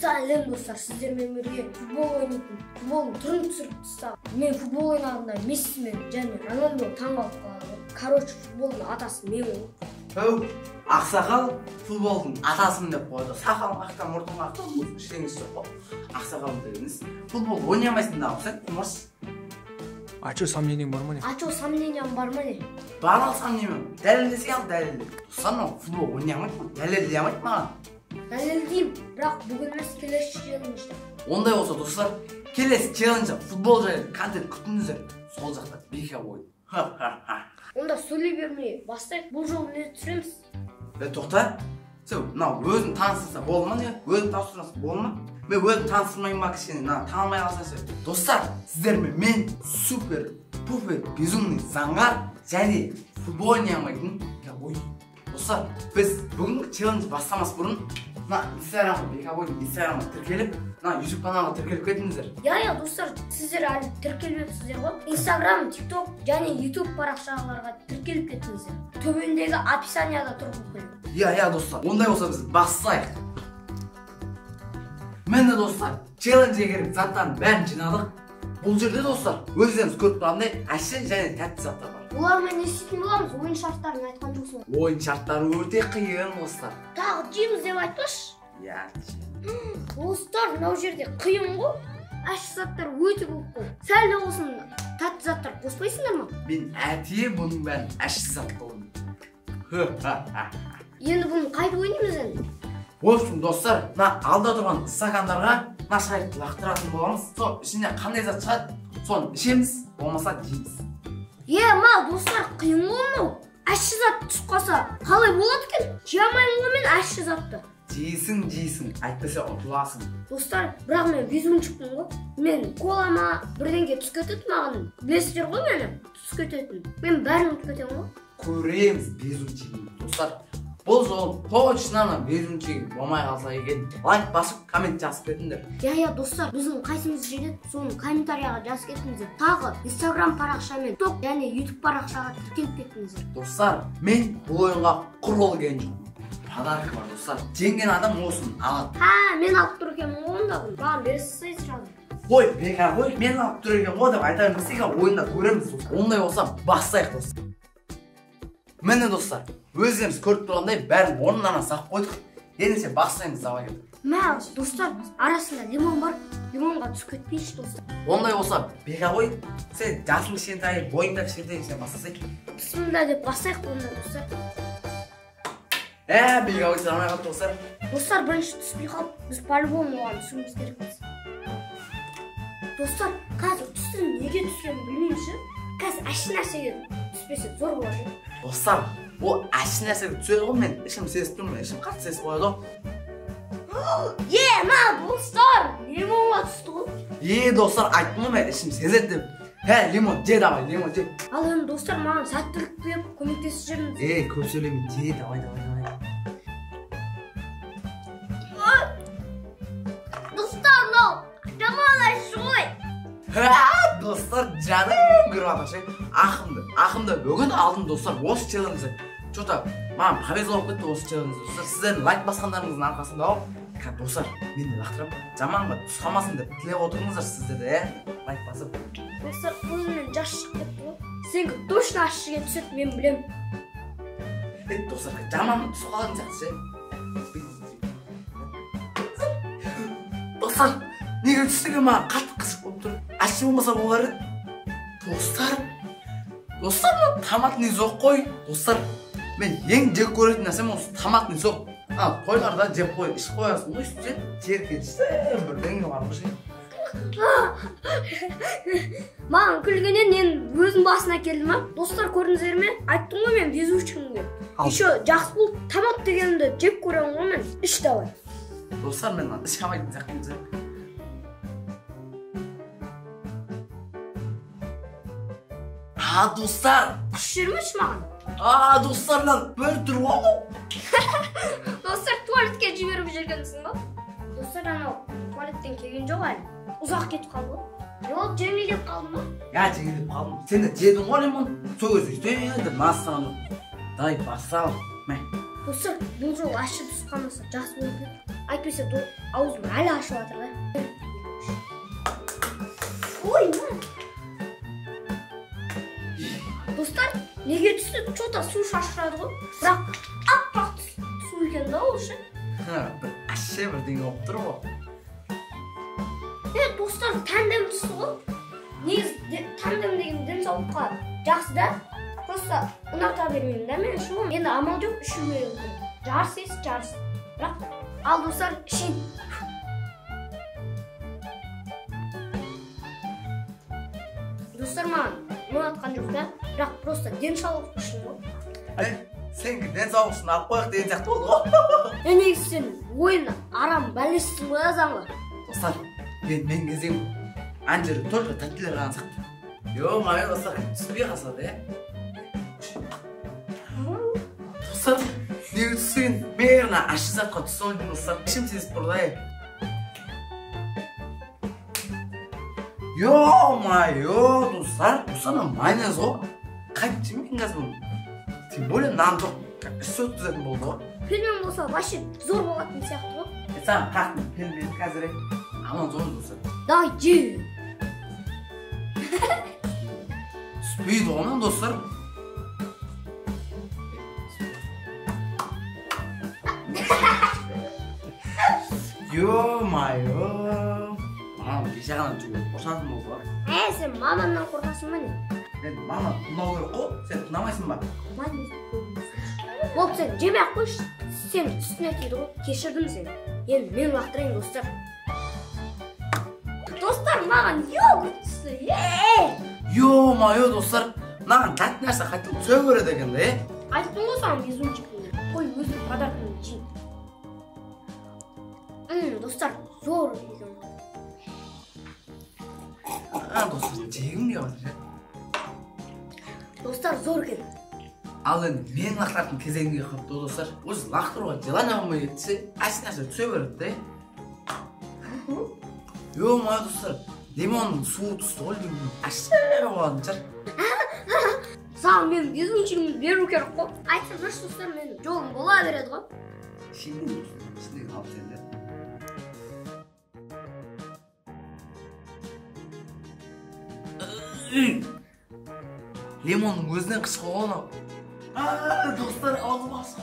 Сәлем достар, сіздермен бірге футбол ойнайтын, футболдың түрін түсіріп тастаған. Мен футбол ойнағанда Месси мен және Роналду таңғалып қалады. Короче, футболдың атасы мен ғой. Әу, ақсақал футболдың атасымын деп қойды. Сақалың ақтан, мұртың ақтан, ештеңесі жоқ қой. Ақсақал дегеніңіз футбол ойнай алмайсың да, сен құмарсыз. А чё, сомнениең бар ма не? А чё, сомнением бар ма не? Бар ал сомнением. Дәлелдесең ал дәлелде. Достар, мынау футбол ойнай алмайды, дәлелдей алмайды маған. Дәлелдеймін, бірақ бүгін емес, келесі челленджде. Ондай болса, достар, келесі челленджде футбол жайлы контент күтіңіздер. Сол жақта бека ойын. Онда сөйлей бермей бастайық. Бұл жолы не түсіреміз? Тоқта. Сен мынау өзің таныстырса болды ма не? Өзің таныстырсаң болды ма? Мен өзім таныстырмаймын ба кішкене, мына танымай қалсаң ше. Достар, сіздермен мен супер пупер безумный заңғар және футбол ойнай алмайтын ой. Достар, біз бүгінгі челлендж бастамас бұрын мына Инстаграмға, Бекабойдың Инстаграмға тіркеліп, мына YouTube каналға тіркеліп кетіңіздер. Иә, достар, сіздер әлі тіркелмепсіздер ғой. Инстаграм, TikTok және YouTube парақшаларға тіркеліп кетіңіздер. Төмендегі описанияда тұр бүкіл. Иә, достар, ондай болса біз бастайық. Міне достар, челленджге керек заттардың бәрін жинадық. Бұл жерде достар, өздеріңіз көріп тұрғандай ащы және тәтті заттар бар. Олармен не істейтін боламыз? Ойын шарттарын айтқан жоқсың ғой. Ойын шарттары өте қиын, достар. Тағы жейміз деп айтпашы. Иә. Достар, мынау жерде қиын ғой. Ащы заттар өте көп қой. Сәл де болсын тәтті заттар қоспайсыңдар ма? Мен әтейі бұның бәрін ащы зат қылдым. Енді бұны қайтып ойнаймыз енді? В общем, достар, мына алда тұрған стакандарға мына шарикті лақтыратын боламыз. Сол ішіне қандай зат шығады, соны ішеміз, болмаса жейміз. Ма, достар, қиын ғой мынау. Ащы зат түсіп қалса, қалай болады екен? Жей алмаймын ғой мен ащы затты. Жейсің, жейсің, әйтпесе ұтыласың. Достар, бірақ мен везунчикпін ғой. Мен кола ма бірдеңе түсіп кетеді маған. Білесіздер ғой мені, түсіп кететін. Мен бәрін ұмытып кетемін ғой. Көреміз везунчигін, достар. Бұл жолы точно ана везунчигі болмай қалса екен. Лайк басып, коммент жазып кетіңдер. Иә, достар, біздің қайсымыз жеңеді, соны комментарияға жазып кетіңіздер. Тағы Инстаграм парақша мен TikTok және YouTube парақшаға тіркеліп кетіңіздер. Достар, мен бұл ойынға құр қол келген жоқпын. Подарка бар, достар. Жеңген адам осыны алады. Ха, мен алып тұр екенмін ғой онда бұны. Маған бере салсайшы сразу. Ой, бека ғой, мен алып тұр екен ғой деп айта бермесек, ойында көреміз. Ондай болса бастайық, достар. Міне достар, өздеріңіз көріп тұрғандай бәрін орнына салып қойдық. Ендеше бастаймыз, давай кеттік. Мә, достар, арасында лимон бар. Лимонға түсіп кетпейінші, достар. Ондай болса, бека ғой, сен жасың кішкентай, бойың да кішкентай, сен бастасай. Бісміллә деп бастайық онда, достар. Бека ғой, сұрамай қалды, достар. Достар, бірінші түспей қалып, біз по-любому оған түсуіміз керекпіз. Достар, қазір түстің неге түскенін білмеймін ше. Қазір ащы нәрсеге түспесе зор болар еді. Достар, ол ащы нәрсеге түседі ғой, мен ішім сезіп тұрмын, ішім қатты сезіп қояды ғой. Ма, достар, лимонға түсті ғой. Достар, айттым ғой мен, ішім сезеді деп. Хә, лимон же, давай, лимон же. Ал енді достар, маған сәттілік тілеп көмектесіп жіберіңіз. Көп сөйлемей, же, давай, давай, давай. Достар, мынау жаман ащы ғой. Достар, жаным кіріп жатыр ше. Ақымды бүгін алдым, достар, осы челленджді. Чё-то маған повезло болып кетті осы челленджді. Достар, сіздердің лайк басқандарыңыздың арқасында ау. Достар, мен де лақтырамын. Жаманға түс қалмасын деп тілеп отырыңыздар сіздер де, лайк басып. Достар, көзімнен жас шығып кетті ғой. Сенікі точно ащыға түседі, мен білемін. Достар, жаманға түсіп қалатын сияқты ше. Достар, неге түсті екен, маған қатты қызық болып тұр. Ащы болмаса болар еді. Достар, достар, мынау томатный сок қой. Достар, мен ең жек көретін нәрсем осы томатный сок. Тойларда жеп қой, ішіп қоясың ғой, сөйтсе, жеркенішті бірдеңе бар ғой ше. Маған күлгеннен мен өзім басына келді ма? Достар, көрдіңіздер ме? Айттым ғой мен везучкімін деп. Еще жақсы болды, томат дегенді жеп көремін ғой мен. Іш давай. Достар, мен мынаны іше алмайтын сияқтымын. Достар! Құс жібермеші маған. Достар, мынаны бір түр ғой мынау. Достар, туалетке жіберіп жібергенсің ба? Достар, анау туалеттен келген жоқ әлі. Ұзақ кетіп қалды ғой. Ол жеңілдеп қалды ма? Иә, жеңілдеп қалдым. Сен де жедің ғой лимон. Сол кезде өйтеді, массаны. Давай, басал. Мә. Достар, бұл жолы ащы түсіп қалмаса жақсы болып кетті. Әйтпесе аузым әлі ашып жатыр да. Ой, мә. Достар, неге түсті? Чё-то су шашырады ғой. Бірақ аппақ су екен да ол ше. Бір ащы бірдеңе болып тұр ғой. Достар, тәндем түсті ғой. Негізі тәндем деген денсаулыққа жақсы да. Просто ұната бермеймін да мен шу. Енді амал жоқ, ішу керек. Жарыс ес, жарыс. Бірақ ал достар, ішейін. Достар, маған ұнатқан жоқ та, бірақ просто денсаулық үшін ғой. Сенікі денсаулық үшін алып қояйық деген сияқты болды ғой. Негізі сен ойын арам бәлесісің ғой азанғы. Достар, енді мен кезегім. Ана жерде только тәттілер ғана сияқты. Ё-моё, достар, түспей қалса да, Достар, неге түссең, мен ана ащы затқа түсіп алдым, достар. Ішім сезіп тұр да. Ё-моё, достар, достар, мына майонез ғой. Қайтып жемеймін қазір бұны. Тем более нан жоқ, іс өткізетін болды ғой. Пельмен болса вообще зор болатын сияқты ғой. Саған қақтым пельмен қазір. Аман зор, достар. Давай, же. Түспейді ғой мына, достар. Ё-моё. Мамам кеше ғана жүгіріп қоршатын болды ғой. Сен мамамнан қорқасың ба не? Енді мама тыңдау керек қой, сен тыңдамайсың ба? Болды, сен жемей ақ қойшы. Сен үстіне тиді ғой, кешірдім сені. Енді мен лақтырайын, достар. Достар, маған йогурт түсті. Ё-моё, достар, маған тәтті нәрсе қайтып түсе береді екен да, Айттым ғой саған, везунчик. Қой, өзім подарканы жейін. Достар, зор екен. Достар, жегім келіп жатыр. Достар, зор екен. Ал енді мен лақтыратын кезегім келіп қалыпты, достар. Өзі лақтыруға желание болмай кетсе, ащы нәрсе түсе береді да. Ё-моё, достар, лимонның суы түсті ғой, лимон ащы болатын шығар. Саған мен везунчигімді беру керек қой. Айтсам, жүрші, достар, менің жолым бола береді ғой. Ішіндегі алып сен де. Лимонның өзінен қышқыл ғой анау. Достар, аузым ашық.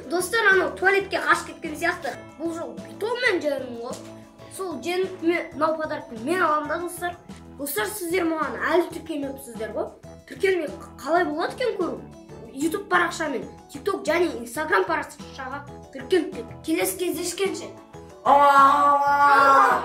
Достар, анау туалетке қашып кеткен сияқты. Бұл жолы питонмен жеңдім ғой. Сол жеңіп, мынау подаркты мен аламын да, достар. Достар, сіздер маған әлі тіркелмепсіздер ғой. Тіркелмей қалай болады екен көру? YouTube парақша мен TikTok және Instagram парақшаға тіркеліп кет. Келесі кездескенше. Aaaa!